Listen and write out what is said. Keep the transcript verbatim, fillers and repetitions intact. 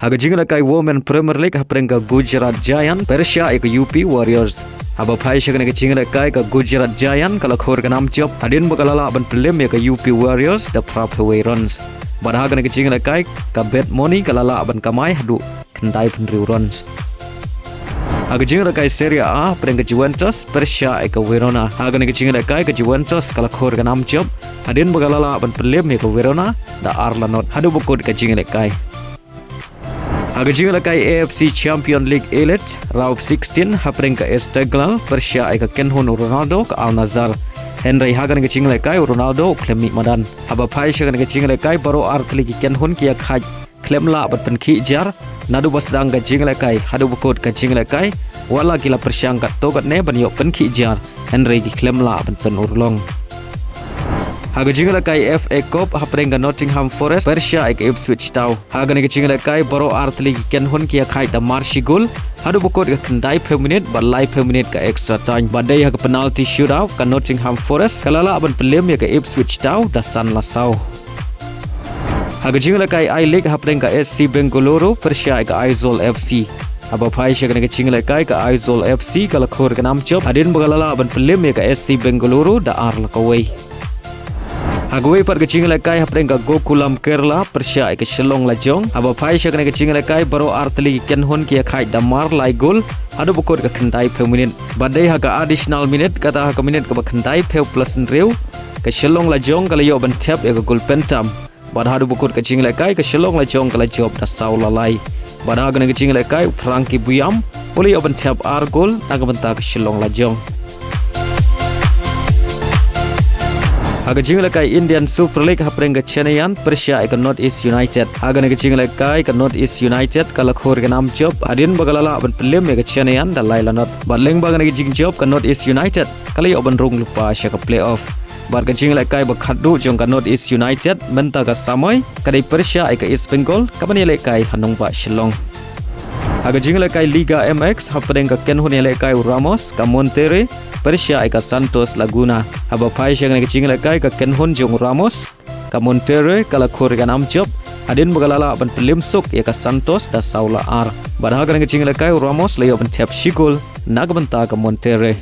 Ha ka jingïalehkai Women Premier League hapdeng ka Gujarat Giant pyrshah ïa ka U P Warriors. Haba phai sha kane ka jingïalehkai ka Gujarat Giant ka la khur ka nam jop hadien ba ka la lah ban pynlem ïa ka U P Warriors da phra phew wei runs. Bad ha kane ka jingïalehkai ka Bet Money ka la lah ban kamai haduh khyndai phew hynriew runs. Ha ka jingïalehkai Serie A hapdeng ka Juventus pyrshah ïa ka Verona. Ha kane ka jingïalehkai ka Juventus ka la khur ka nam jop hadien ba ka la lah ban pynlem ïa ka Verona da ar la not haduh ba kut ka jingïalehkai. Ha ka jingïalehkai A F C Champion League Elite Round sixteen hapdeng ka Esteghlal pyrshah ïa ka kynhun u Ronaldo ka Al Nassr. Hynrei ha kane ka jingïalehkai u Ronaldo u khlem mih madan. Haba phai sha kane ka jingïalehkai baroh ar tylli ki kynhun ki ïa khait khlem lah ban pynkhih jar naduh ba sdang ka jingïalehkai haduh ba kut ka jingïalehkai, wat la ki la pyrshang katto katne ban ïoh pynkhih jar hynrei ki khlem lah ban pynurlong. Ha ka jingïalehkai F A Cup hapdeng ka Nottingham Forest pyrshah ïa ka Ipswich Town. Ha kane ka jingïalehkai baroh ar tylli ki kynhun ki ïa khait da mar shi gol haduh ba kut ka khyndai phew minit bad lai phew minit ka extra time. Bad dei ha ka penalty shootout ka Nottingham Forest ka la lah ban pynlem ïa ka Ipswich Town da san la saw. Ha ka jingïalehkai I-League hapdeng ka S C Bengaluru pyrshah ïa ka Aizawl F C. Haba phai sha kane ka jingïalehkai ka Aizawl F C ka la khur ka nam jop hadien ba ka la lah ban pynlem ïa ka S C Bengaluru da ar la kawei. Ha kawei pat ka jingïalehkai hapdeng ka Gokulam Kerala pyrshah ïa ka Shillong Lajong. Haba phai sha kane ka jingïalehkai baroh ar tylli ki kynhun ki ïa khait da mar lai gol haduh ba kut ka khyndai phew minit. Bad dei ha ka additional minute kata ha ka minit kaba khyndai phew plus hynriew ka Shillong Lajong ka la ïoh ban thep ïa ka gol pyntam. Bad haduh ba kut ka jingïalehkai ka Shillong Lajong ka la jop da saw la lai. Bad ha kane ka jingïalehkai u Frankie Buyam u la ïoh ban thep ar gol na ka bynta ka Shillong Lajong. Ha ka jingïalehkai Indian Super League hapdeng ka Chennaiyin pyrshah ïa ka North East United. Ha kane ka jingïalehkai ka North East United ka la khur ka nam jop hadien ba ka la lah ban pynlem ïa ka Chennaiyin da lai la not. Bad lyngba kane ka jingjop ka North East United ka la ïoh ban rung lypa sha ka playoff. Bad ka jingïalehkai ba khatduh jong ka North East United mynta ka samoi ka dei pyrshah ïa ka East Bengal kaban ïalehkai ha nongbah Shillong. Ha ka jingïalehkai Liga M X hapdeng ka kynhun ïalehkai u Ramos ka Monterrey pyrshah ïa ka Santos Laguna. Haba phai sha kane ka jingïalehkai ka kynhun jong u Ramos ka Monterrey ka la khur ka nam jop hadien ba ka la lah ban pynlem suk ïa ka Santos da saw la ar. Bad ha kane ka jingïalehkai u Ramos la ïoh ban thep shi gol na ka bynta ka Monterrey.